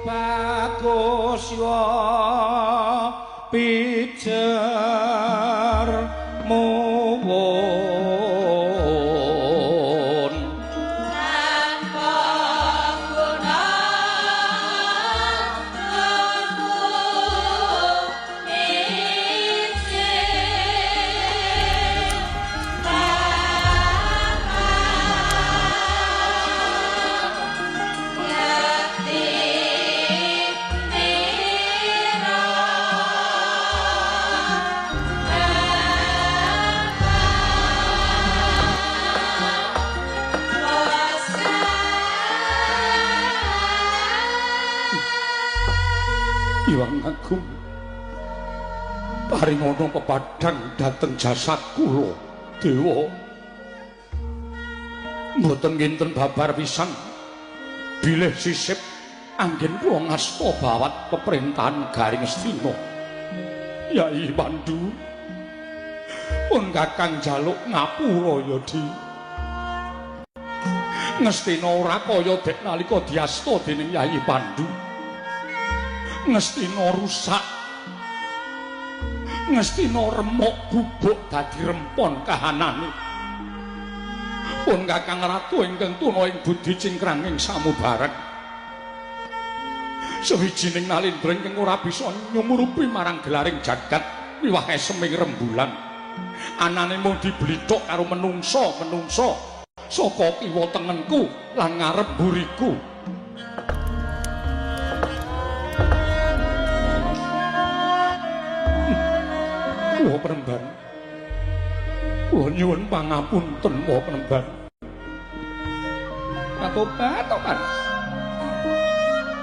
Bagus yo pijer muwun tanpa guna aku mijil yakti nira Iwang Agung paringono pepadang dhateng jasad kula dewa. Mboten kinten babar pisan bilih sisip anggen kula ngasta bawat peperintahan Garing Astina. Yai Pandu pun kakang jaluk ngapura ya Di. Ngastina ora kaya dek nalika diasta dening Yai Pandu. Ngastina rusak, Ngastina remuk bubuk dadi rempon kahanane. Pun kakang ratu ingkang tuna ing budi cingkranging samubareng sawijining nalindra ingkang ora bisa nyumurupi marang gelaring jagat wiwah eseming rembulan. Anane mung diblithuk karo menungsa-menungsa saka kiwa tengenku lan ngarep mburiku. Kula penemban, kula nyuwun pangapunten wa penemban. Patobat, tobat.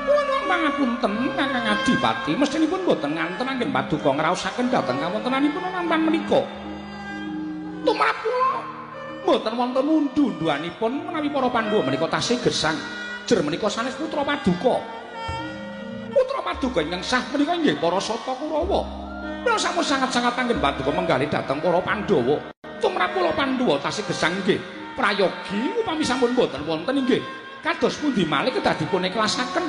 Kula nyuwun pangapunten Kakang Adipati, mestinipun boten nganten anggen paduka ngraosaken dhateng kawontenanipun nampan menika. Tumrap kula boten wonten undu-unduanipun menawi para Pandhawa menika tasih gesang. Jer menika sanes putra paduka. Putra paduka ingkang sah menika inggih para Sata Kurawa. Kula sampun sangat-sangat anggen paduka menggalih dhateng para Pandhawa. Tumrap kula Pandhawa tasih gesang nggih prayogi upami sampun boten wonten inggih kados pundi malih kedah dipun ikhlasaken.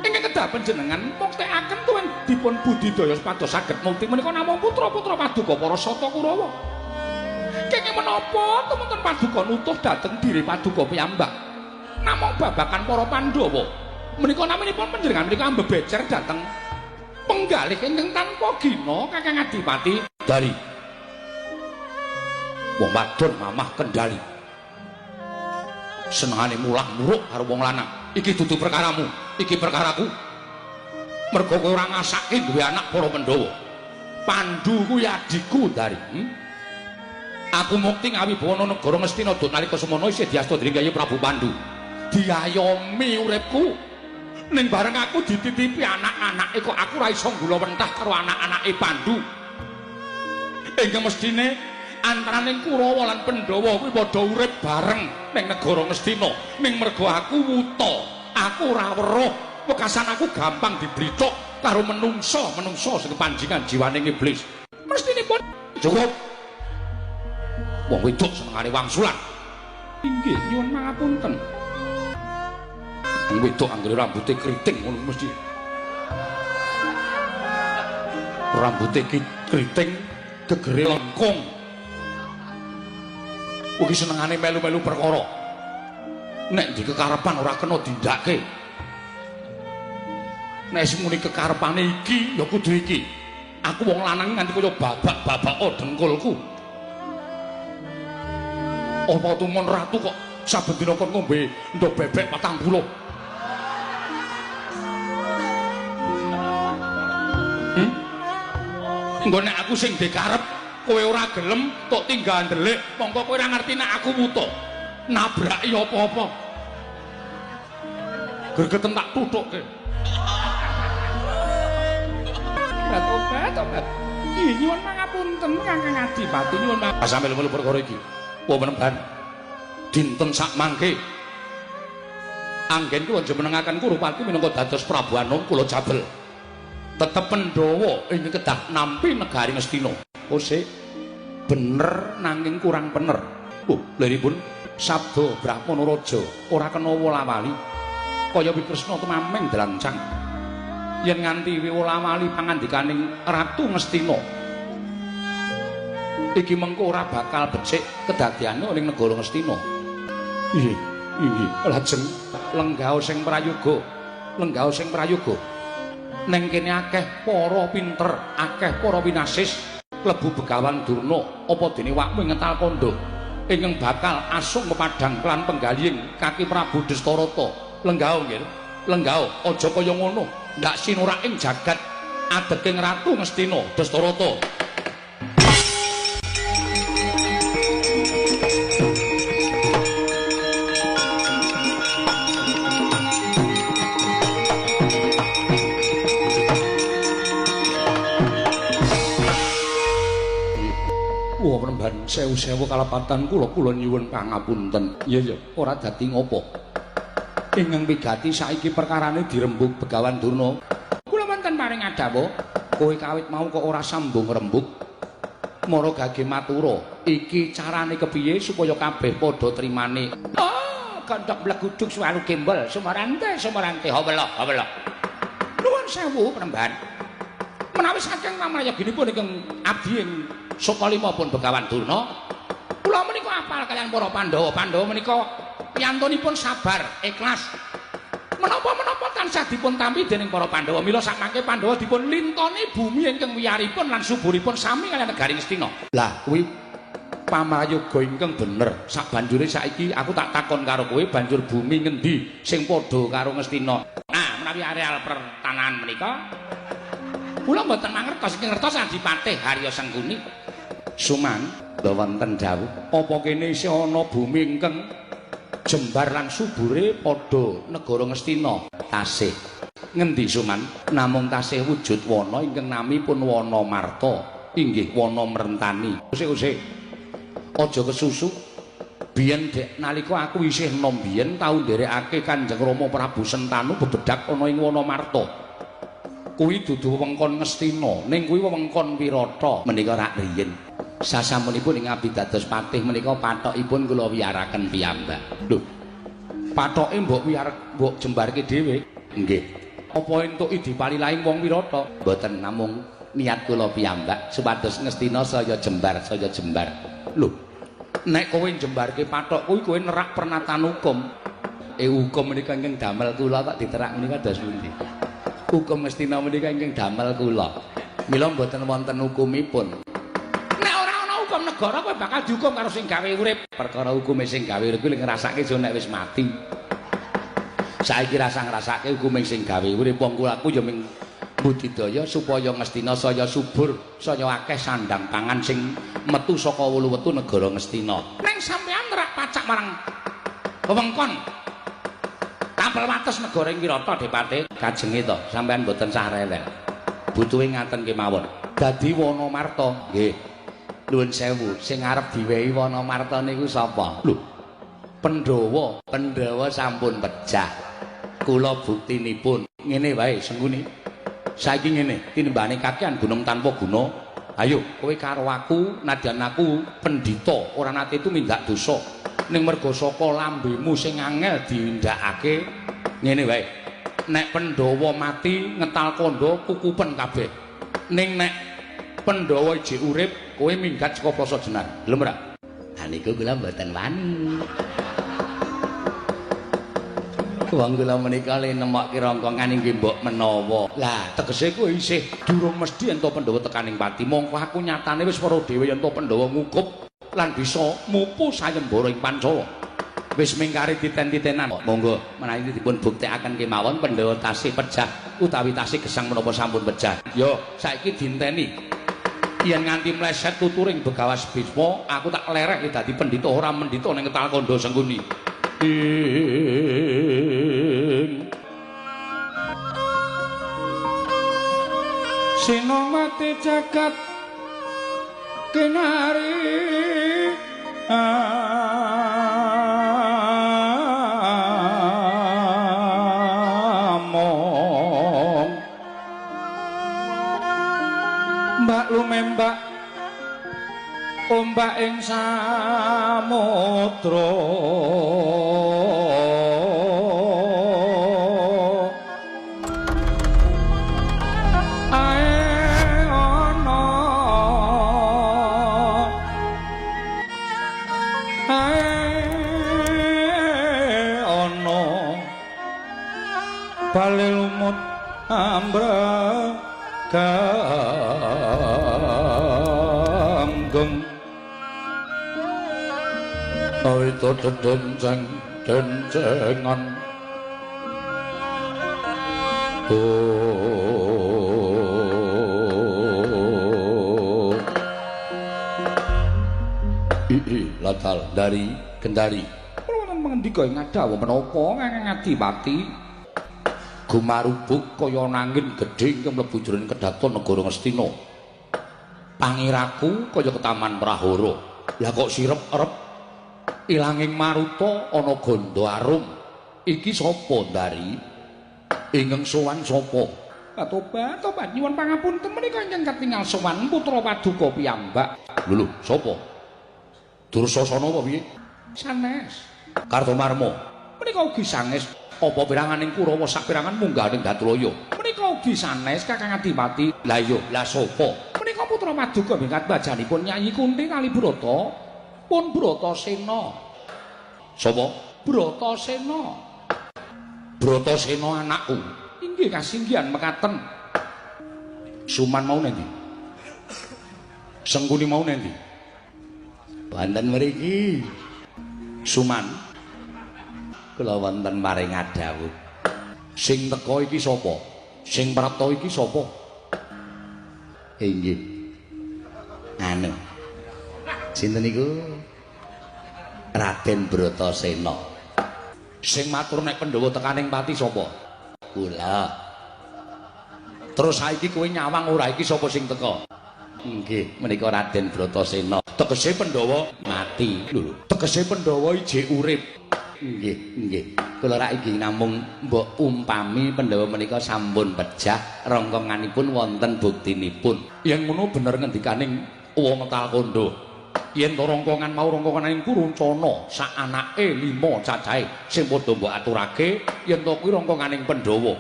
Ingkang kedah panjenengan muktekaken tuwin dipun budidaya supados saged mukti menika namung putra-putra paduka para Sata Kurawa. Kenging menapa tumunten paduka nutuh dhateng diri paduka piyambak namung babagan para Pandhawa menika naminipun panjenengan menika ambebecer dhateng penggalih ingkang tanpa gina Kakang Adipati. Dari wong wadon mamah kendali senengane mulah muruk karo wong lanang. Iki dudu perkaramu, iki perkaraku. Mergo kowe ora ngasake duwe anak para Pandhawa. Pandu kuwi adhiku dari. Aku mukti ngawibawana negara Ngastina duk nalika semono isih diasta dening Kyai Prabu Pandu. Diayomi uripku. Ning bareng aku dititipi anak-anake kok aku ora iso nggulawentah karo anak-anake Pandu. Ingkang mestine antaraning Kurawa lan Pandhawa kuwi padha urip bareng ning negara Ngastina. Ning mergo aku wuta, aku ora weruh, wekasan aku gampang diblithuk karo menungsa-menungsa sing kepanjingan jiwaning iblis. Mestinipun cukup. Wong wedok senengane wangsulan. Inggih, nyuwun pangapunten. Wong wedok anggere rambute keriting ngono mesti. Rambute keriting, gegere lengkung. Kuwi senengane melu-melu perkara. Nek di kekarepan ora kena dindake. Nek sing muni kekarepane iki ya kudu iki. Aku wong lanang nganti kaya babak-babak dengkulku. Apa tumon ratu kok saben dina kon ngombe ndog bebek 40. Engko nek aku sing dikarep kowe ora gelem tok tinggal ndelik, mongko kowe ora ngerti nek aku wuta. Nabraki apa-apa. Gregeten tak tuthukke. Tobat, tobat. Nggih nyuwun pangapunten Kakang Adipati, nyuwun sampe melu perkara iki. Wa penemban dinten sak mangke anggen kula jumenengaken Kurupati minangka dados Prabu Anom kula jabel. Tetep Pandhawa ing kedah nampi negari Ngastina. Oh sik bener nanging kurang bener. Oh, liripun sabda Brahmana Raja ora kena wola-wali. Kaya Wikresna tumameng dlancang. Yen nganti wiwolawali pangandikaning Ratu Ngastina, iki mengko ora bakal becik kedadeane ning negara Ngastina. Inggih, inggih. Lajeng lenggah sing prayoga, lenggah sing prayoga. Neng kene akeh para pinter, akeh para winasis, klebu Begawan Durna, apa dene wakmu ngetal kandha ingkang bakal asung pepadang lan penggalihing kaki Prabu Destarata. Lenggah nggih, lenggah, aja kaya ngono, ndak sinuraking jagat adeking Ratu Ngastina Destarata. Wah, penemban sewu-sewu kalapatan kula, kula nyuwun pangapunten. Iya iya, ora dadi ngopo. Ingkang wigati saiki perkarane dirembug Begawan Durna. Kula wonten paring adhawuh, kowe kawit mau kok ora sambung rembug. Mara gage matura, iki carane kepiye supaya kabeh padha trimane. Oh, gondok mlegudug suwalu gembol, sumarante sumarante hawela hawela. Nuwun sewu penemban. Menawi saking pamrayoginipun ingkang abdi ing Sukalima pun Begawan Durna, kula menika apal kaliyan para Pandhawa. Pandhawa menika piyantunipun sabar, ikhlas. Menapa-menapa tansah dipun tampi dening para Pandhawa. Mila sakmangke Pandhawa dipun lintoni bumi ingkang wiyaripun lan suburipun sami kaliyan negari Ngastina. Lah kuwi pamayoga ingkang bener. Sabanjure saiki aku tak takon karo kowe, banjur bumi ngendi sing padha karo Ngastina? Nah, menawi areal pertanahan menika kula mboten mangertos, iki ngertos Adipati Harya Sengkuni. Suman, wonten dawuh, apa kene isih ana bumi ingkang jembar lan subure padha negara Ngastina? Tasih. Ngendi Suman? Namung tasih wujud wana ingkang namipun Wana Marta, inggih wana Mrentani. Usik-usik. Aja kesusu. Biyen dek nalika aku isih enom biyen tau nderekake Kanjeng Rama Prabu Sentanu bebedak ana ing Wana Marta. Kuwi dudu wewengkon Ngastina, ning kuwi wewengkon Wirata. Menika rak riyin. Sasampunipun ing abdi dados patih menika pathokipun kula wiyaraken piyambak. Lho, pathoke mbok wiyar mbok jembarke dhewe? Nggih. Apa entuk idipalilahing wong Wirata? Mboten, namung niat kula piyambak supados Ngastina saya jembar, saya jembar. Lho, nek kowe jembarke pathok kuwi kowe nerak pernatan hukum. Hukum menika ingkang damel kula kok diterak menika dos pundi? Hukum Ngastina menika ingkang damel kula. Mila mboten wonten hukumipun. Nek ora ana hukum negara kowe bakal dihukum karo sing gawe urip. Perkara hukume sing gawe urip kuwi ngrasake jo nek wis mati. Saiki rasa ngrasake hukume sing gawe urip wong kula aku ya ming budidaya supaya Ngastina saya subur, saya akeh sandang pangan sing metu saka wulu wetu negara Ngastina. Ning sampeyan nerak pacak marang wewengkon tapel wates negara ing Wirata Depate kajenge to sampeyan mboten sah rewel. Butuhe ngaten kemawon. Dadi Wana Marta. Nggih. Nuwun sewu, sing arep diwehi Wana Marta niku sapa? Lho, Pandhawa. Pandhawa sampun pejah. Kula buktinipun ngene wae Sengkuni. Saiki ngene, tinimbane kakean gunung tanpa guna. Ayo kowe karo aku, nadyan aku pendhita, ora nate tumindak dosa. Ning merga saka lambemu sing angel diindakake ngene wae. Nek Pandhawa mati ngetal kandha kukupen kabeh. Ning nek Pandhawa ijik urip kowe minggat saka Plasa Jenar. Gelem ora? Ha niku kula mboten wani. Wong kula menika le nemokke rongkongan inggih mbok menawa. Lah tegese kowe isih durung mesti ento Pandhawa tekaning pati. Mongko aku nyatane wis weruh dhewe yen to Pandhawa ngukup lan bisa mupu sayembara ing Pancawa. Wis mingkari titen-titenan. Monggo menawi dipun buktekaken kemawon Pandhawa tasih pejah utawi tasih gesang menapa sampun pejah. Yo saiki dinteni. Yen nganti mleset tuturing Begawas Bisma, aku tak lerek dadi pendhita ora mendhita ning Ngetal Kandha Sengkuni. Sinomati jagat kinari among mbak lumembak ombak ing samudra. Bale lumut ambraganggeng awita dedenceng dencengan. Oh ii latal dari Kendari. Kula wonten pangendika ing ngadhawuh menapa Kakang Adipati? Gumarubuk kaya nangin gedhe ingkang mlebu jroning kedaton negara Ngastina. Pangiraku kaya ketaman prahara. Lah kok sirep-erep ilanging maruta ana gandha arum. Iki sapa, Ndari? Ingkang sowan sapa? Tobat, tobat nyuwun pangapunten menika ingkang katingal sowan putra paduka piyambak. Lho lho, sapa? Dursasana apa piye? Sanes. Kartomarma. Menika ugi sanes. Apa piranganing Kurawa sapirangan munggah ning Datulaya? Menika ugi sanes Kakang Adipati. Lah iya, lah sapa? Menika putra paduka mingkat bajanipun Nyayi Kunti kali Brata. Pun Bratasena. Sapa? Bratasena. Bratasena anakku. Inggih kasinggihan mekaten. Suman mau nendi? Sengkuni mau nendi? Wonten mriki. Suman. Kula wonten maring adhawuh. Sing teka iki sapa? Sing prapta iki sapa? Inggih. Anu. Sinten niku? Raden Bratasena. Sing matur nek Pandhawa tekaning pati sapa? Kula. Terus saiki kowe nyawang ora iki sapa sing teka? Nggih, menika Raden Bratasena. Tegese Pandhawa mati. Lho lho, tegese Pandhawa ijik urip. Nggih, nggih. Kula rak iki namung mbok umpami Pandhawa menika sampun pejah, rongkonganipun wonten buktinipun. Yen ngono bener ngendikaning wong Talkondo. Yen to rongkongan mau rongkonganing Kuruncana, sak anake 5 cacahe sing padha mbok aturake, yen to kuwi rongkonganing Pandhawa.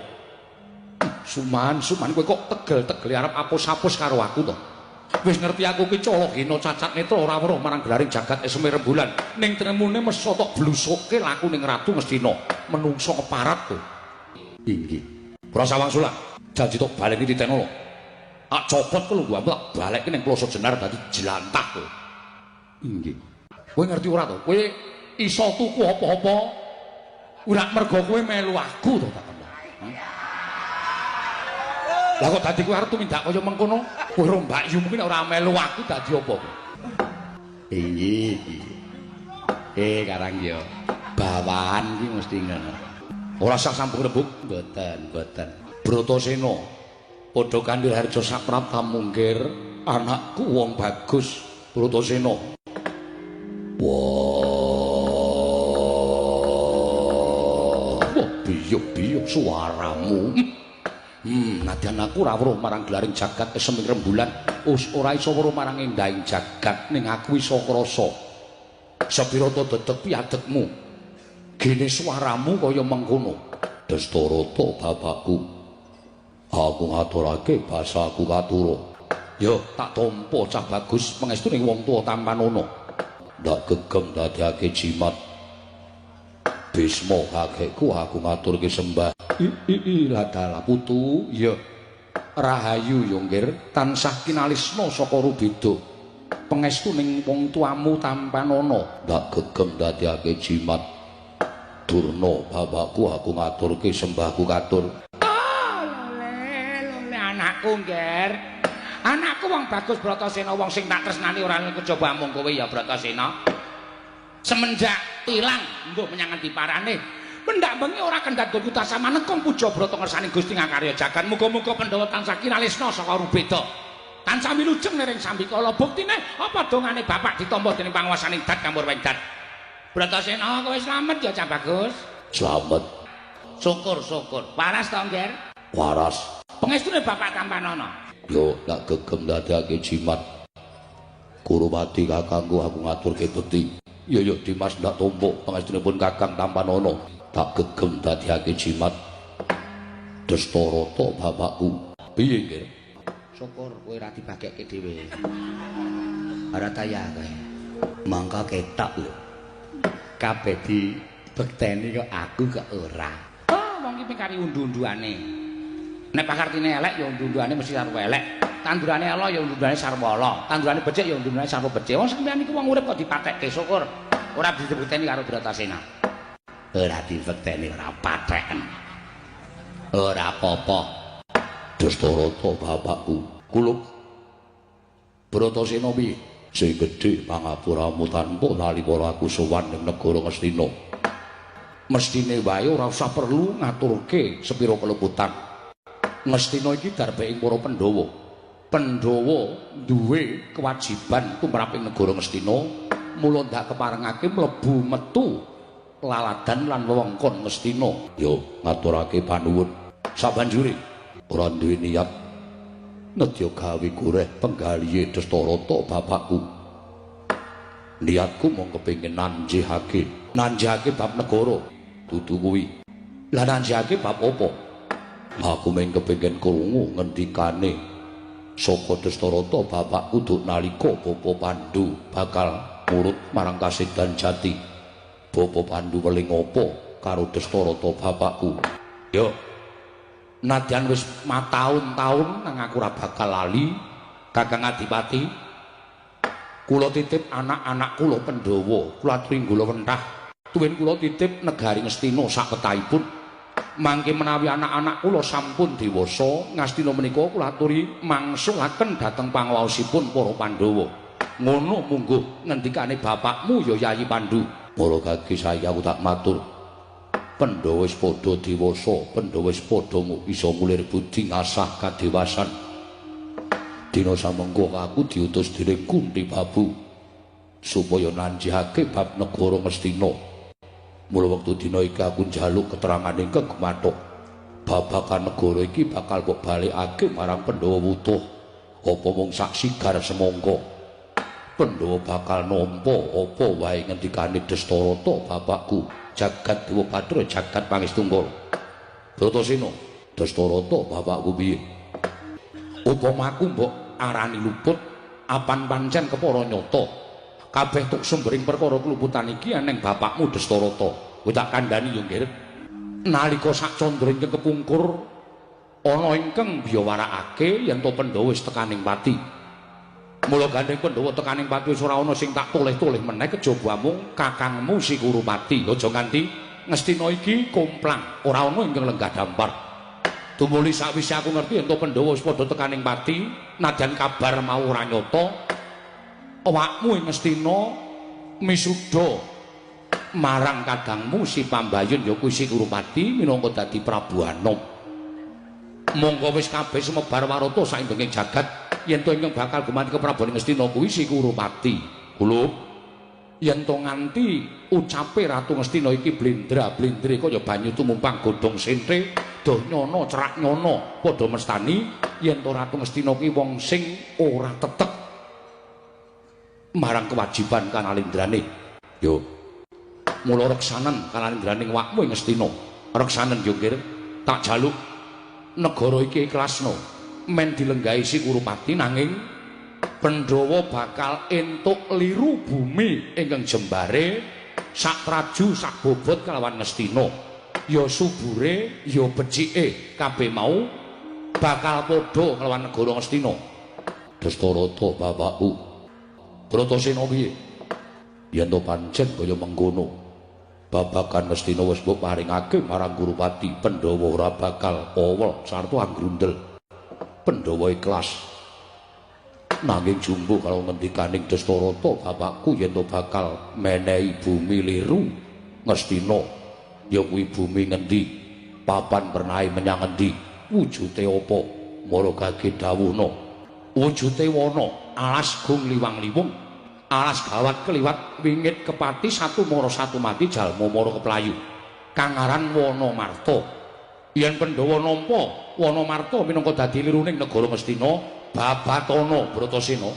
Suman, Suman kowe kok tegel-tegel arep apus-apus karo aku to? Wis ngerti aku ki calagena cacat netra ora weruh marang gelaring jagat eseme rembulan. Ning tremune mesa tok blusuke laku ning Ratu Ngastina. Menungso keparat kowe. Inggih. Ora sawang sulah. Janji tok baleni titenono. Tak copot kelungguhanmu tak balekke ning Ploso Jenar dadi jlantah kowe. Inggih. Kowe ngerti ora to? Kowe iso tuku apa-apa ora mergo kowe melu aku to tak kandhani. Lah kok dadi kowe arep tumindak kaya mengkono? Kowe ro Mbak Yu mungkin ora melu aku dadi apa kowe? Inggih. Karang ya. Bawahan iki mesti ngono. Ora sah sambung rembug. Mboten, mboten. Bratasena padha kandhil harja saprapta munggir anakku wong bagus Bratasena. Wah, wah biyuk-biyuk suaramu. Nadyan aku ora weruh marang gelaring jagat eseming rembulan, us ora iso weruh marang endahing jagat, ning aku iso krasa. Sepira to dedeg piadegmu. Gene suaramu kaya mengkono. Destarata bapakku. Aku ngaturake basaku katura. Yo tak tampa cah bagus pangestune wong tuwa tampanana. Ndak gegem dadekake jimat. Bisma kakekku aku ngaturke sembah. I ladala putu ya rahayu yo nggir tansah kinalisna saka rubeda. Pangestu ning wong tuamu tampanana. Ndak gegem dadekake jimat. Durna bapakku aku ngaturke sembahku katur. Oh, lole, lole anakku nggir. Anakku wong bagus Bratasena, wong sing tak tresnani ora kejaba amung kowe ya Bratasena. Semenjak ilang mbuh menyang endi parane, pendak bengi ora kendhat nggonku tansah manekung puja brata ngersani Gusti ngakarya jagat. Muga-muga Pandhawa tansah kinalisna saka rubeda. Tansah wilujeng nering sambikala. Buktine apa dongane bapak ditampa dening panguwasaning Dat Kamurwendat. Bratasena kowe slamet ya cah bagus. Slamet. Syukur syukur. Waras to, Ngger? Waras. Pengestune bapak tampanana. Yo tak gegem dadekake jimat. Kurupati kakangku aku ngaturke bekti. Yo yo Dimas ndak tumpuk pangestunipun kakang tampanana. Tak gegem dadekake jimat. Destarata bapakku. Piye, Nggir? Syukur kowe ora dibagekke dhewe. Ora taya kowe. Mangka ketok lho. Kabeh dibekteni kok aku kok ora. Oh, wong Wong iki kari undu-unduane. Nek pakartine elek ya undu-unduane mesti sarwa elek. Tandurane ala ya undu-unduane sarwa ala. Tandurane becik ya undu-unduane sarwa becik. Wong sampeyan iku wong urip kok dipatekke syukur. Ora dibekteni karo Bratasena. Ora dibekteni ora patheken. Ora apa-apa. Dastarata bapakku. Kulup Bratasena piye? Sing gedhe pangapuramu tanpa nalika aku sowan ning negara Ngastina. Mestine wae ora usah perlu ngaturke sepira keleputan. Ngastina iki darbeking para Pandhawa. Pandhawa duwe kewajiban tumrap ing negara Ngastina, mula ndak keparengake mlebu metu laladan lan wewengkon Ngastina. Yo ngaturake panuwun. Sabanjure ora duwe niat nedya gawe goreh penggalihe Dastarata bapakku. Niatku mung kepengin nanjihake bab negara, dudu kuwi. Lah nanjihake bab apa? Aku mung kepengin krungu ngendikane saka Dastarata bapakku duk nalika Bapa Pandu bakal murut marang kasedan jati. Bapa Pandu weling apa karo Dastarata bapakku? Yo nadyan wis mataun-taun nang aku ora bakal lali Kakang Adipati. Kula titip anak-anak kula Pandhawa, kula aturi nggula wentah. Tuwin kula titip negari Ngastina sak wetahipun. Mangke menawi anak-anak kula sampun dewasa, Ngastina menika kula aturi mangsulaken dhateng pangaosipun para Pandhawa. Ngono mungguh ngendikane bapakmu ya Yayi Pandu. Para kaki saya aku tak matur. Pandhawa wis padha dewasa, Pandhawa wis padha isa ngulir budi ngasah kadewasan. Dina samengko aku diutus dening Kunti Babu supaya nanjihake bab negara Ngastina. Mula wektu dina iki aku njaluk keterangan ingkang gumathok. Babagan negara iki bakal mbok balekake marang Pandhawa wutuh. Apa mung sak sigar semangka? Pandhawa bakal nampa apa wae ngendikane Dastarata bapakku. Jagat Dewa Bathara jagat Pangestu. Bratasena, Dastarata bapakku piye? Upama aku mbok arani luput, apan pancen kepara nyata. Kabeh tuk sumbering perkara keluputan iki eneng bapakmu Dastarata. Kowe tak kandhani yo, Nggir. Nalika sak candra ingkang kepungkur ana ingkang biyawarakake yen to Pandhawa wis tekaning pati. Mula gandeng Pandhawa tekaning pati wis ora ana sing tak toleh-toleh meneh kejaba amung kakangmu si Kurupati. Aja nganti Ngastina iki komplang, ora ana ingkang lenggah dampar. Tumuli sakwise aku ngerti yen to Pandhawa wis padha tekaning pati, nadyan kabar mau ora nyata, awakmu ing Ngastina misuda marang kadangmu si Pambayun ya kuwi si Kurupati minangka dadi Prabu Anom. Monggo wis kabeh sumebar warata saindenging jagat yen to ingkang bakal gumanti keprabon Ngastina kuwi si Kurupati. Kulup yen to nganti ucape Ratu Ngastina iki blendra-blendre kaya banyu tumumpang godhong sente, doh nyono cerak nyono padha mestani yen to Ratu Ngastina ki wong sing ora tetek marang kewajiban kanalindrane. Yo mula reksanen kanalindraning wakmu ing Ngastina. Reksanen yo Nggir, tak jaluk negara iki ikhlasno men dilenggahi si Kurupati nanging Pandhawa bakal entuk liru bumi ingkang jembare sak traju sak bobot kelawan Ngastina. Ya subure ya becike kabeh mau bakal padha kelawan negara Ngastina. Dastarata bapakku. Bratasena piye? Yen to pancen kaya mengkono, babagan Ngastina wis mbok paringake marang Kurupati, Pandhawa ora bakal owel sarta anggrundel. Pandhawa ikhlas. Nanging jumbo kalau ngendikaning Dastarata bapakku yen to bakal menehi bumi liru Ngastina, ya kuwi bumi ngendi, papan pernahe menyang ngendi, wujute apa? Mara gage dawuhna. Wujute wana alas gung liwang-liwung, alas gawat keliwat wingit kepati satu mara satu mati jalma mara keplayu. Kang aran Wana Marta. Yen Pandhawa nampa Wana Marta minangka dadi liruning negara Ngastina, babatana Bratasena,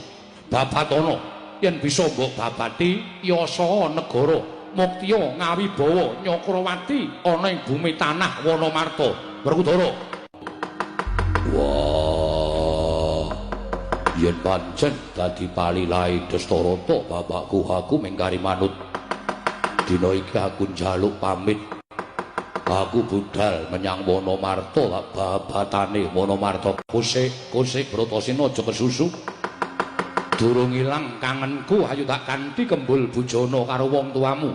babatana yen bisa mbok babati yasa negara muktiya ngawibawa Nyakrawati ana ing bumi tanah Wana Marta. Werkudara. Wah, yen pancen dadi palilahe Dastarata bapakku, aku mengkari manut. Dina iki aku njaluk pamit Aku budal menyang Wonomarta lak babatane Wonomarta. Kusik, kusik Bratasena aja kesusu. Durung ilang kangenku, ayo tak kanthi kembul bujana karo wong tuamu.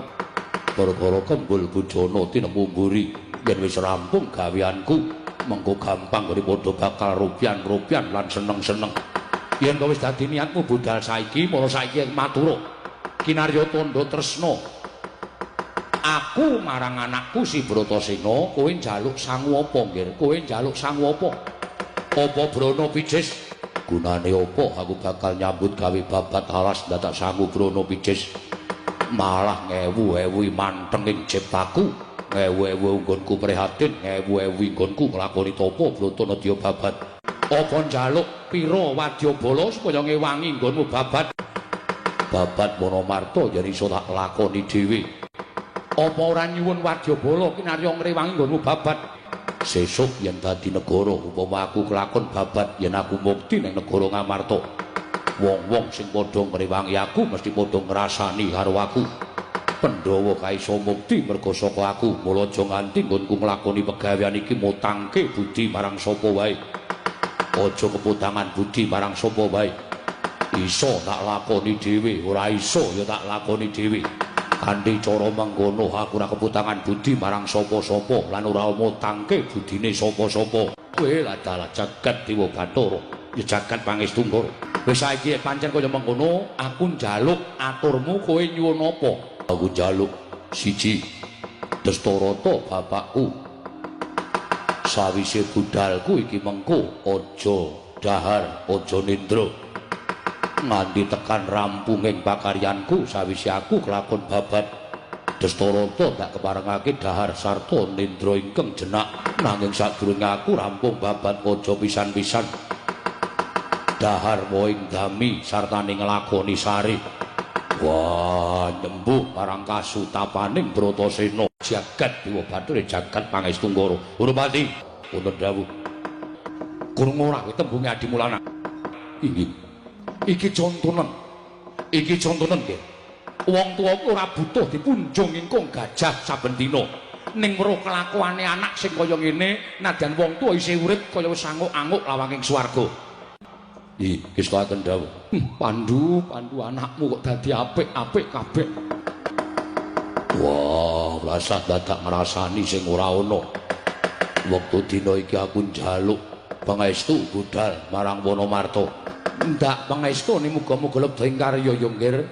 Perkara kembul bujana tinemu mburi, yen wis rampung gaweanku, mengko gampang nggone padha bakal rupian-rupian lan seneng-seneng. Yen wis dadi niatmu budal saiki, mula saiki matur. Kinarya tandha tresna. Aku marang anakku si Bratasena, kowe njaluk sangu apa, Nggir? Kowe njaluk sangu apa? Apa brana picis? Gunane apa aku bakal nyambut gawe babat alas ndadak sangu brana picis? Malah ngewu-ewu manteng ing ciptaku, ngewu-ewu nggonku prihatin, ngewu-ewu nggonku nglakoni tapa brata nedya babat. Apa njaluk pira wadyabala supaya ngewangi nggonmu babat? Babat Wonomarta yen iso tak lakoni dhewe. Apa ora nyuwun wadyabala kinarya ngrewangi nggonmu babat? Sesuk yen dadi negara upama aku kelakon babat yen aku mukti ning negara Ngamarta, wong-wong sing padha ngrewangi aku mesti padha ngrasani karo aku. Pandhawa kaiso mukti merga saka aku. Mula aja nganti nggonku nglakoni pegawean iki mutangke budi marang sapa wae. Aja keputangan budi marang sapa wae. Iso tak lakoni dhewe, ora iso ya tak lakoni dhewe. Kanthi cara mengkono aku ora keputangan budi marang sapa-sapa lan ora mutangke budine sapa-sapa. Kowe ladalah jagat Dewa Bathara, ya jagat Pangestu Ngara. Wis saiki pancen kaya mengkono, aku njaluk aturmu, kowe nyuwun apa? Aku njaluk siji, Dastarata bapakku. Sawise budalku iki mengko aja dahar, aja nindra. Nganti tekan rampunging pakaryanku sawise aku kelakon babat Dastarata tak keparengake dahar sarta nindra ingkang jenak. Nanging sadurunge aku rampung babat aja pisan-pisan dahar woing dami sartane nglakoni sare. Wah, nyembuh marang kasutapaning Bratasena jagat Dewa Bathara jagat Pangestu Ngara. Urupati wonten dawuh. Krungu ora tembunge Adimulana? Inggih. Iki contonen. Iki contonen nggih. Wong tuwa ora butuh dipunjung ingkung gajah saben dina. Ning weruh kelakuane anak sing kaya ngene, nadyan wong tuwa isih urip kaya wis anguk-anguk lawanging swarga. Ih, gestaken dawuh. Pandu, Pandu anakmu kok dadi apik-apik kabeh. Wah, rasah dadak ngrasani sing ora ana. Wektu dina iki aku njaluk pangestu budal marang Wonomarta. Ndak pangestune muga-muga lebda ing karya ya nggir.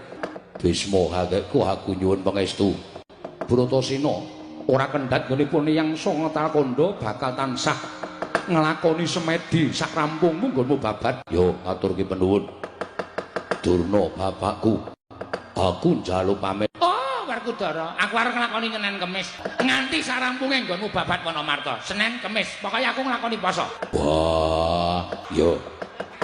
Bisma hakekku aku nyuwun pangestu. Bratasena ora kendhat nggonipun Eyang Sanga Talkandha bakal tansah nglakoni semedi sak rampungmu nggonmu babat. Yo aturke penuwun. Durna bapakku, aku njaluk pamit. Oh, Werkudara, aku arep nglakoni Senen Kemis. Nganti sarampunge nggonmu babat Wonomarta. Senen Kemis, pokoke aku nglakoni poso. Wah, yo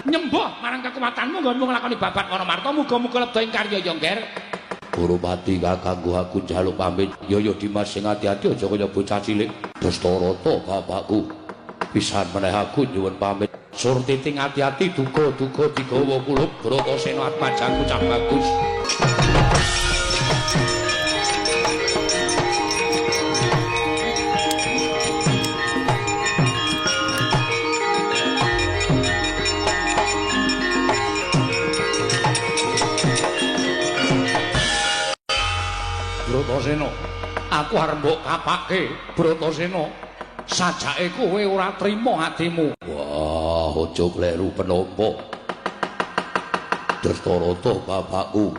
nyembah marang kekuatanmu nggonmu nglakoni babat Wonomarta, muga-muga lebda ing karya ya ngger. Urupati kakangku aku njaluk pamit. Yo yo Dimas sing ati-ati aja kaya bocah cilik. Dastarata bapakku, pisan meneh aku nyuwun pamit. Surtiti ati-ati duga-duga digawa kulup Bratasena atmajaku cah bagus. Bratasena, aku arep mbok kapake. Bratasena, sajake kowe ora trima atimu. Wah, aja kleru penampa. Dastarata bapakku,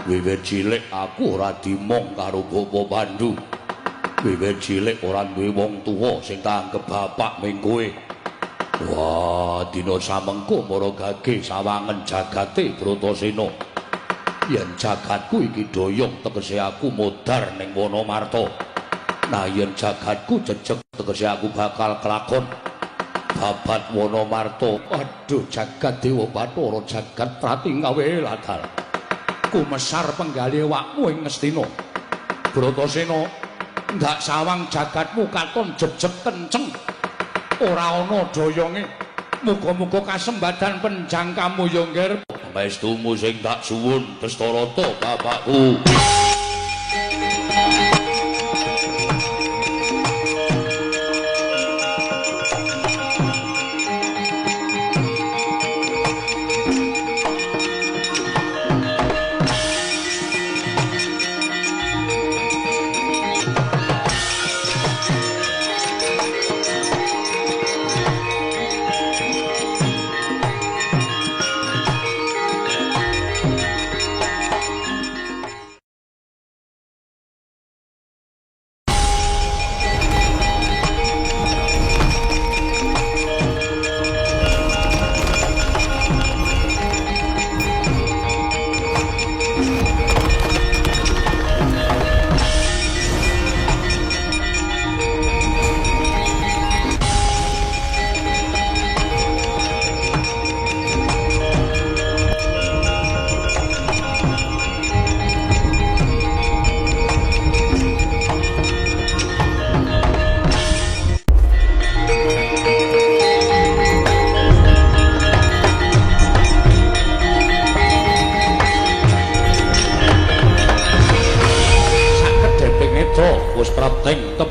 wiwit cilik aku ora dimong karo Bapak Pandu. Wiwit cilik ora duwe wong tuwa sing tak anggep bapak ming kowe. Wah, dina samengko mara gage sawangen jagate Bratasena. Yen jagatku iki doyong tegese aku modar ning Wonomarta. Nah, yen jagatku jejeg tegese aku bakal kelakon babat Wonomarta. Aduh, jagat Dewa Bathara jagat Pratingawe ladal. Kumesar penggalih awakmu ing Ngastina. Bratasena, ndak sawang jagatmu katon jejeg kenceng. Ora ana doyonge. Muga-muga kasembadan penjangkamu ya ngger. Pangestumu sing tak suwun Dastarata bapakku.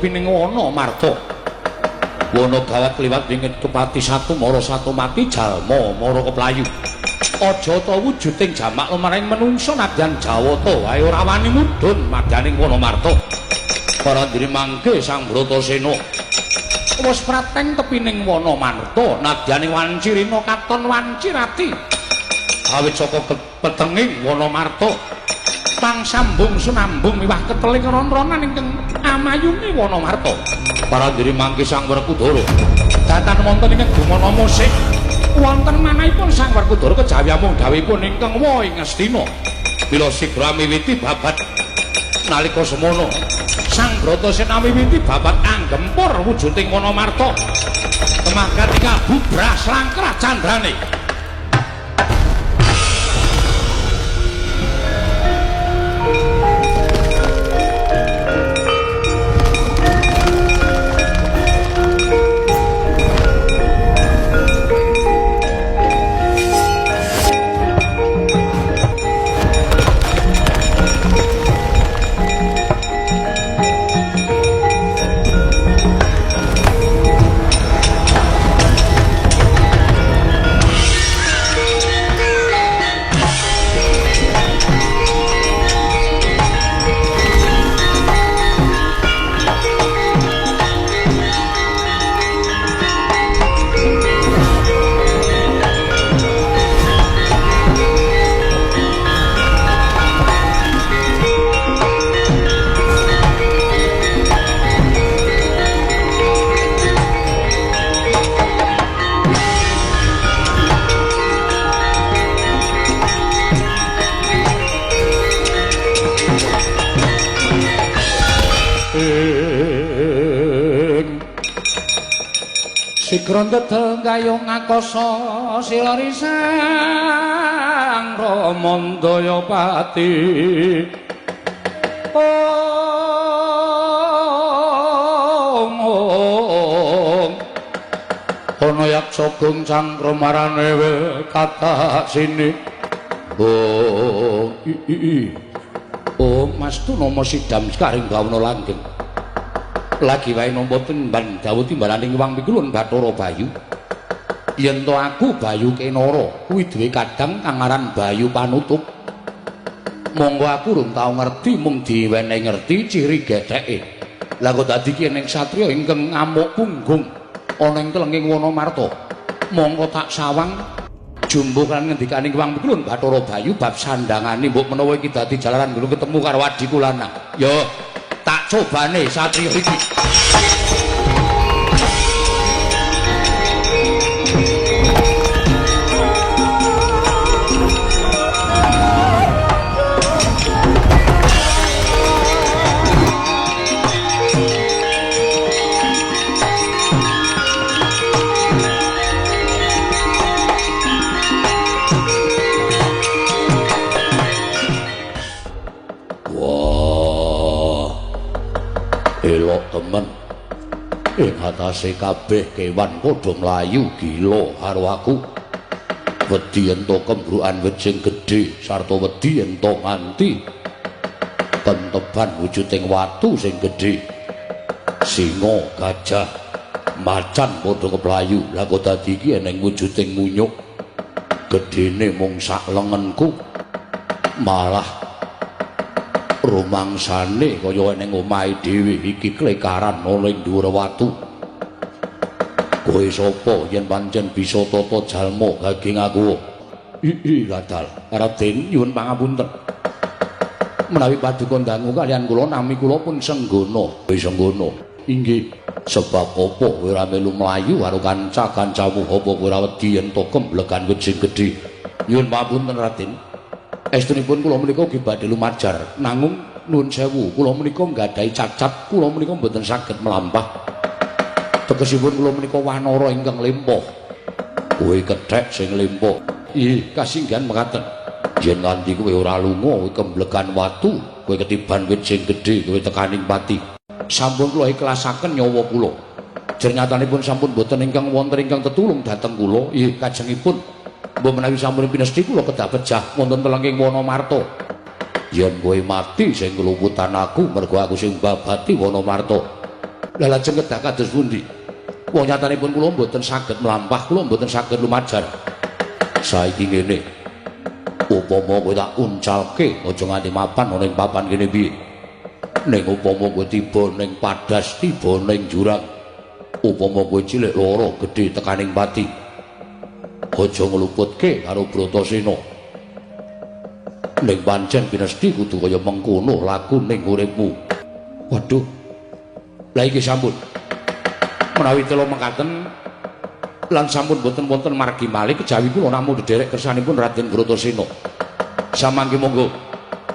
tepining wana marta. Wana gawat kliwat wingit kepati satu mara satu mati jalma mara keplayu. Aja ta wujuding jamak lumaring menungsa nadyan Jawata wae ora wani mudhun madyaning wana marta. Para ndiri mangke Sang Bratasena wis prateng tepining wana marta nadyaning wanci rina katon wanci rati. Awit saka petenging wana marta pang sambung sunambung miwah keteling ron-ronan ingkang amayungi wana marta. Para ndiri mangke Sang Werkudara datan wonten ingkang gumana musik wonten manahipun Sang Werkudara kejawi amung dawuhipun ingkang wa ing Ngastina. Mila sigra miwiti babat nalika semono Sang Bratasena miwiti babat anggempur wujuding wana marta. Temah katika bubrah slangkrah candrane. Sigra ndedeng gayung akasa silari sang Ramandayapati. Om om ana yaksa gung cangkrumarane kathah sini. Oh i i oh Mas Tunama sidam sekaring bawana langgeng. Lagi wae nampa temban dawuh timbalaning Wang Pikulun Bathara Bayu. Yen to aku Bayu Kenara kuwi duwe kadang kang aran Bayu Panutup. Monggo aku rung tau ngerti mung diwenehi ngerti ciri getheke. Lah kok dadi ki ning satriya ingkang ngamuk punggung ana ing telenging wana marta. Monggo tak sawang jumbuh kan ngendikane Wang Pikulun Bathara Bayu bab sandangane mbok menawa iki dadi jalaran nggo ketemu karo adhiku lanang. Ya tak cobane satriya iki. Elok temen ing atase kabeh kewan padha mlayu gila karo aku. Wedi ento kembrukan wit sing gedhe sarta wedi ento nganti kenteban wujuding watu sing gedhe. Singa, gajah, macan padha keplayu. Lah kok dadi iki eneng wujuding munyuk gedene mung sak lengenku, malah rumangsane kaya ning omahe dhewe iki klekaran ana ing dhuwur watu. Kowe sapa yen pancen bisa tata jalma gaging aku? Ii ladal Raden nyuwun pangapunten. Menawi paduka dangu kaliyan kula nami kula pun Senggana. Kowe Senggana? Inggih. Sebab apa kowe ora melu mlayu karo kanca-kancamu? Apa kowe ora wedi yen to kemblegan wit sing gedhe? Nyuwun pangapunten Raden. Estunipun kula menika ugi badhe lumajar, nanging nuwun sewu kula menika nggadahi cacat, kula menika mboten saged mlampah. Tegesipun kula menika wanara ingkang lempoh. Kowe kethek sing lempoh. Ih, kasinggihan mekaten. Yen nganti kowe ora lunga, kowe kemblegan watu, kowe ketiban wit sing gedhe, kowe tekaning pati. Sampun kula ikhlasaken nyawa kula. Jernyatanipun sampun mboten ingkang wonten ingkang tetulung dhateng kula. Ih, kajengipun mbok menawi sampun pinesti kula kedah pejah wonten telenging wana marta. Yen kowe mati sing keluputan aku, mergo aku sing babati wana marta. Lah lajeng kedah kados pundi? Wong nyatanipun kula mboten saged mlampah, kula mboten saged lumajar. Saiki ngene. Upama kowe tak uncalke aja nganti mapan ana ing papan kene piye? Ning upama kowe tiba ning padas, tiba ning jurang. Upama kowe cilik lara gedhe tekaning pati. Aja ngluputke karo Bratasena. Ning pancen pinesti kudu kaya mengkono laku ning uripmu. Waduh. Lah iki sampun. Menawi tela mekaten lan sampun boten wonten margi malih kejawi kula namung ndherek kersanipun Raden Bratasena. Samangke monggo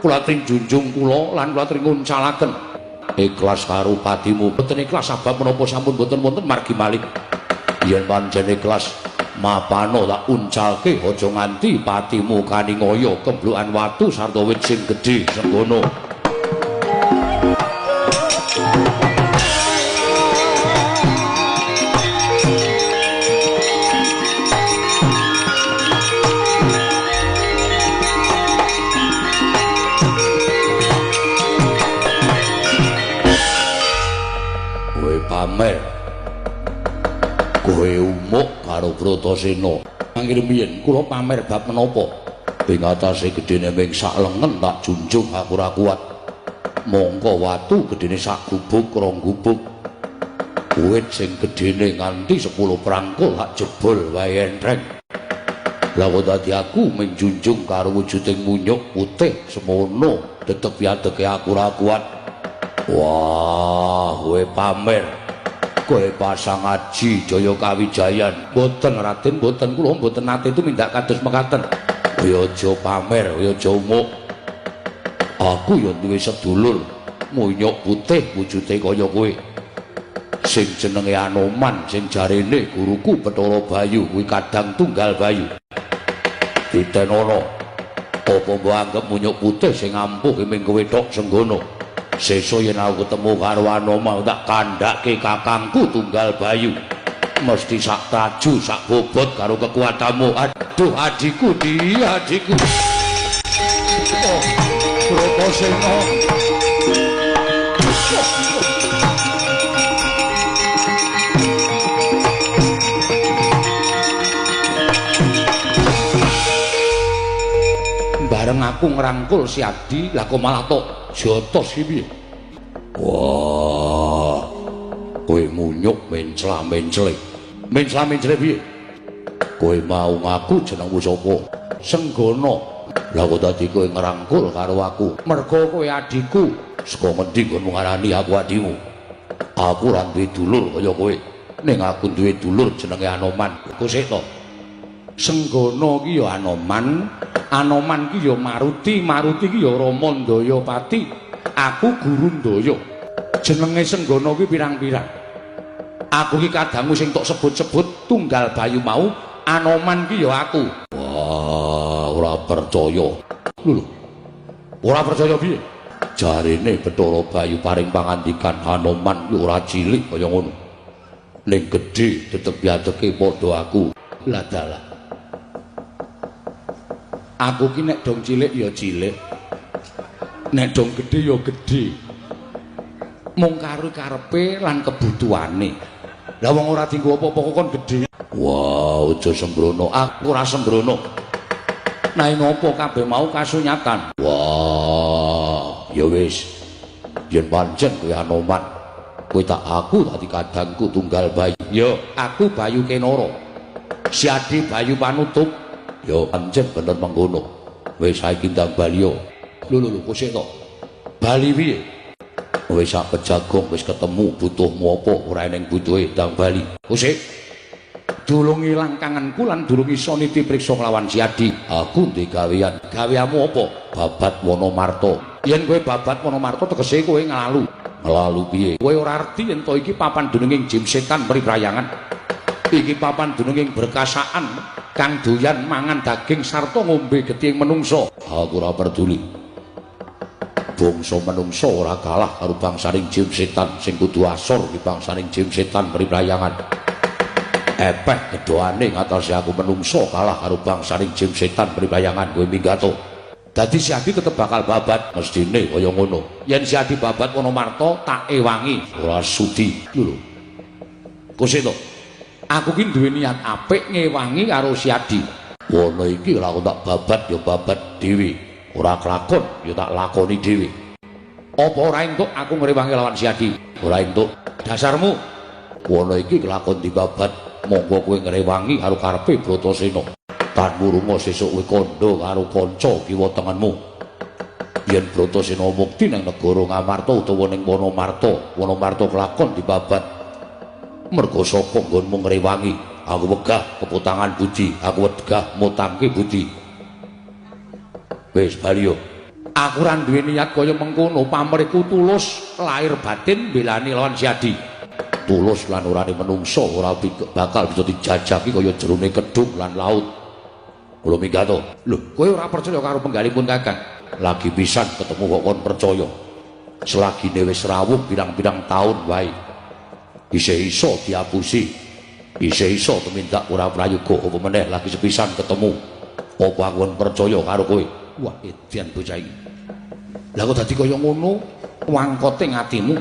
kula aturi junjung kula lan kula aturi nguncalaken ikhlas karo patimu. Boten ikhlas sebab menapa sampun boten wonten margi malih. Yen pancen ikhlas mapano tak uncalke aja nganti patimu kaningaya kemblukan watu sarta wit sing gedhe senggono. Kowe pamer, kowe umuk karo Bratasena. Mangke rumiyin kula pamer bab menapa? Ing atase gedene ming sak lengen tak junjung aku ora kuat. Mongko watu gedene sak gubuk rong gubuk. Wit sing gedene nganti 10 prangkul tak jebol wae entreng. Lah kok dadi aku ming junjung karo wujuding munyuk putih semono tetep yadeke aku ora kuat. Wah, kowe pamer. Kowe pasang aji Jaya Kawijayan. Mboten Raden, mboten kula mboten nate tumindak kados mekaten. Kowe aja pamer, kowe aja umuk. Aku ya duwe sedulur munyuk putih wujude kaya kowe. Sing jenenge Anoman, sing jarene guruku Bathara Bayu kuwi kadang tunggal Bayu. Ditenono. Apa mbok anggep munyuk putih sing ampuh ki ming kowe tok Senggono? Sesuk yen aku ketemu karo Anoman tak kandhake kakangku tunggal Bayu. Mesti sak traju sak bobot karo kekuatanmu. Aduh adikku, di adikku. Oh, Bratasena. Bareng aku ngrangkul si Adi, lah kok malah tok jotos iki piye? Wah, kowe munyuk mencla-mencle. Mencla-mencle piye? Kowe mau ngaku jenengmu sapa? Senggono. Lah kok dadi kowe ngrangkul karo aku? Mergo kowe adikku. Saka ngendi nggonmu ngarani aku adimu? Aku ora duwe dulur kaya kowe. Ning aku duwe dulur jenenge Anoman. Ku sik to. Senggono ki ya Anoman, Anoman ki ya Maruti, Maruti ki ya Rama Ndayapati. Aku guru Ndaya. Jenenge Senggono ki pirang-pirang. Aku ki kadangmu sing tok sebut-sebut tunggal Bayu mau, Anoman ki ya aku. Wah, ora percaya. Lho lho. Ora percaya piye? Jarene Bathara Bayu paring pangandikan Anoman ki ora cilik kaya ngono. Ning gedhe tetep yateke padha aku. Lah dalah. Aku ki nek dong cilik ya cilik. Nek dong gedhe ya gedhe. Mung karo karepe lan kebutuhane. Lah wong ora dienggo apa-apa kok kon gedhe. Wah, aja sembrono. Aku ora sembrono. Nah ngopo kabeh mau kasunyatan. Wah, ya wis. Yen pancen kowe Anoman, kowe tak aku dadi kadangku tunggal Bayu. Ya, aku Bayu Kenara. Si Adi Bayu Panutup. Ya pancen bener mengkono. Wis saiki ndang bali yo. Lho lho lho, kok sik to? Bali piye? Wis sak pejagong wis ketemu butuhmu apa ora eneng butuhe ndang bali. Kok sik? Durung ilang kangenku lan durung iso niti priksa nglawan si Adi. Aku ndek gawean. Gaweanmu apa? Babat Wonomarta. Yen kowe babat Wonomarta tegese kowe nglalu. Nglalu piye? Kowe ora arti yen to iki papan dununging jim setan priprayangan. Iki papan dununging berkasaan kang doyan mangan daging sarta ngombe getihing menungsa. Aku ora peduli. Bangsa menungsa ora kalah karo bangsaning jim setan sing kudu asor ki bangsaning jim setan priprayangan. Epeh gedoane ngatasi aku menungsa kalah karo bangsaning jim setan priprayangan. Kowe minggato. Dadi si Adi tetep bakal babat mestine kaya ngono. Yen si Adi babat Wonomarta tak ewangi, ora sudi. Lho. Kusito. Aku ki duwe niat apik ngewangi karo si Adi. Wono iki lha aku tak babat ya babat dhewe, ora kelakon ya tak lakoni dhewe. Apa ora entuk aku ngrewangi lawan si Adi? Ora entuk. Dasarmu wono iki kelakon dibabat, monggo kowe ngrewangi karo karepe Bratasena. Tan wurunga sesuk kowe kandha karo kanca kiwa tengenmu. Yen Bratasena mukti nang negara Ngamarta utawa ning Wonomarta, Wonomarta kelakon dibabat. Merga saka nggonmu ngrewangi, aku wegah keputangan budi, aku wegah mutangke budi. Wis bali yo. Aku ora duwe niat kaya mengkono, pamrihku tulus lahir batin mbelani lawan si Adi. Tulus lan orane menungso ora bakal bisa dijajaki kaya jerone kedung lan laut. Kula minggat to. Lho, kowe ora percaya karo penggalipun Kakang? Lagi pisan ketemu kok kon percaya. Selagine wis rawuh pirang-pirang taun wae. Isih iso diapusi. Isih iso tumindak ora prayoga apa meneh lagi sepisan ketemu. Apa aku kon percaya karo kowe? Wah, edan bocah iki. Lah kok dadi kaya ngono wangkote atimu.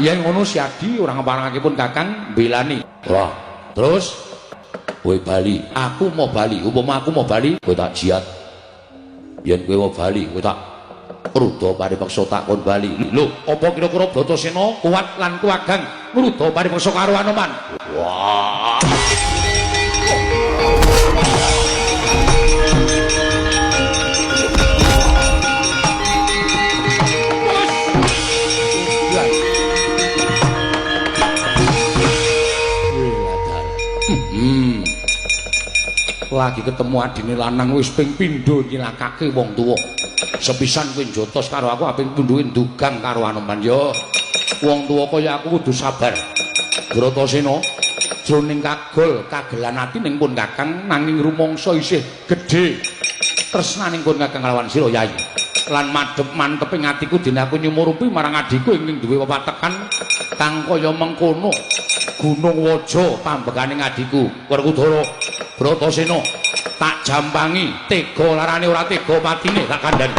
Yen ngono si Adi ora ngeparengake pun Kakang mbelani. Wah, terus kowe bali, aku mau bali. Upama aku mau bali, kowe tak jiat. Yen kowe mau bali, kowe tak rudha paripeksa tak kon bali. Lho, apa kira-kira Bratasena kuat lan kuwagang ngrudha paripeksa karo Anoman? Wah. Lagi ketemu adine lanang wis ping pindho nyilakake wong tuwa. Sepisan kowe njotos karo aku aping pindho ndugang karo Anoman ya. Wong tuwa kaya aku kudu sabar. Bratasena jroning kagol kagelan ati ning pun Kakang nanging rumangsa isih gedhe tresnaning pun Kakang lawan sira Yai. Lan madhep manteping atiku dene aku nyumurupi marang adhiku ingkang duwe wewatekan kang kaya mengkono. Gunung Waja pambekane adhiku Werkudara Bratasena tak jampangi tega larane ora tega patine tak kandhani.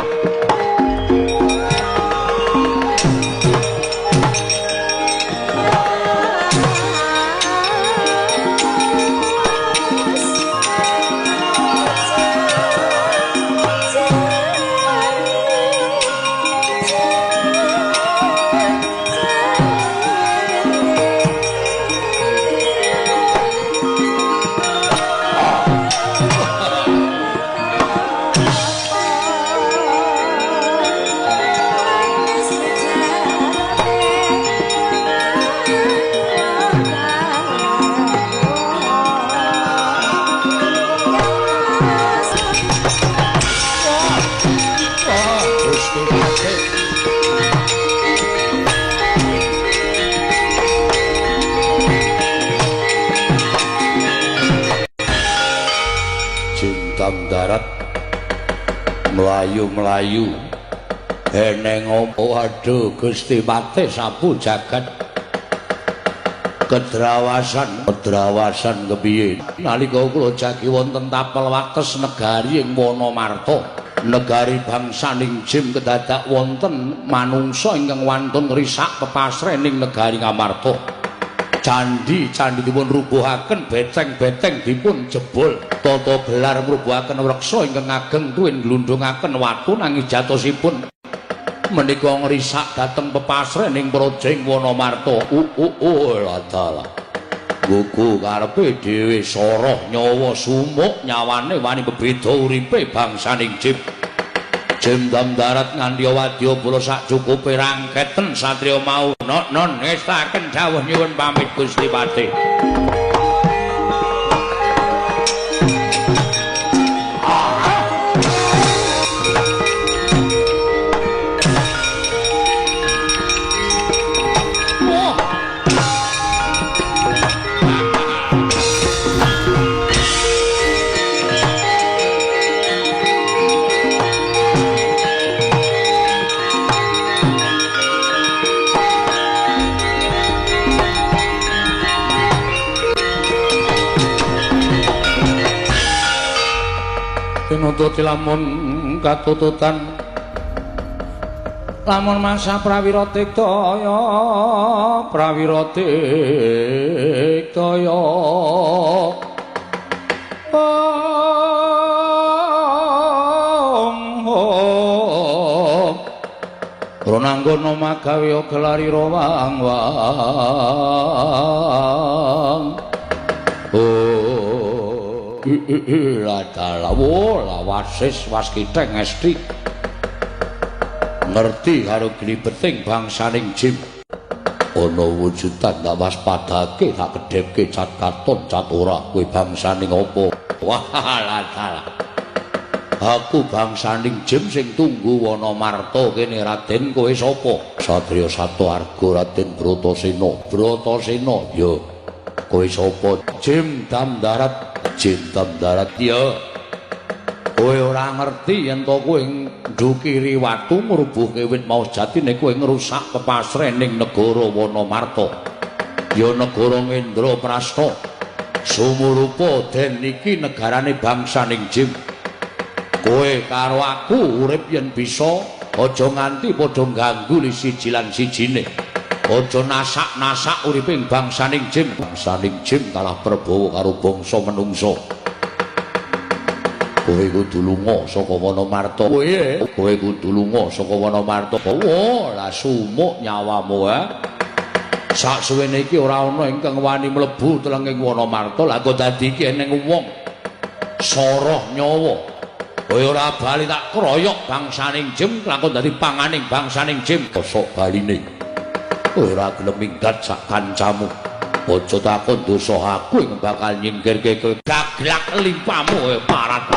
Melayu-melayu eneng opo waduh Gusti Patih sapu jagat kedrawasan kedrawasan kepiye nalika kula jagi wonten tapel wates negari ing Wonomarta negari bangsaning Jim kedadak wonten manungsa ingkang wantun ngrisak pepasrening negari Ngamarta. Candi-candi dipun rubuhaken, beteng-beteng dipun jebol, tata gelar ngrubuhaken wreksa ingkang ageng tuwin nglundhungaken watu nanging jatosipun menika ngrisak dhateng pepasrening Prajing Wonomarta. Ladalah. Gugu karepe dhewe soroh nyawa sumuk nyawane wani bebeda uripe bangsaning Jim. Jim dam darat nganti wadya bala sak cukupe rangketen satriya mau non ngestaken dawuh nyuwun pamit Gusti Patih. Tinututi lamun katututan lamun masa prawira tiktaya prawira tiktaya Ronanggono magawe gelari rawang wang. Oh, ladalawo lawasis waskiteng esti. Ngerti karo glibeting bangsaning jim. Ana wujudan tak waspadake tak kedhepke cat katon cat ora kowe bangsaning apa. Wah ladalah. Aku bangsaning jim sing tunggu wana marta kene Raden kowe sapa? Satriya Sato Arga Raden Bratasena. Bratasena ya. Kowe sapa? Jim Damdarat. Jim Damdarat ya. Kowe ora ngerti yen to kowe ndukiri watu ngrubuhke wit mau sejatine kowe ngrusak pepasrening negara Wanamarta. Ya negara Ngendraprasta. Sumurupa den iki negarane bangsaning jim. Kowe karo aku urip yen bisa aja nganti padha ganggu li siji lan sijine. Aja nasak-nasak uripe bangsaning jim. Bangsaning jim kalah prabawa karo bangsa menungsa. Kowe kudu lunga saka Wanamarta. Kowe kudu lunga saka Wanamarta. Wah, lah sumuk nyawamu ha. Saksuwene iki ora ana ingkang wani mlebu telenging Wanamarta. Lah kok dadi iki eneng wong soroh nyawa. Kowe ora bali tak kroyok bangsaning jim lakon dadi panganing bangsaning jim. Kosok baline. Kowe ora gelem minggat sak kancamu. Aja takon dosa aku ing bakal nyingkirke kowe. Gaglak limpamu kowe parat.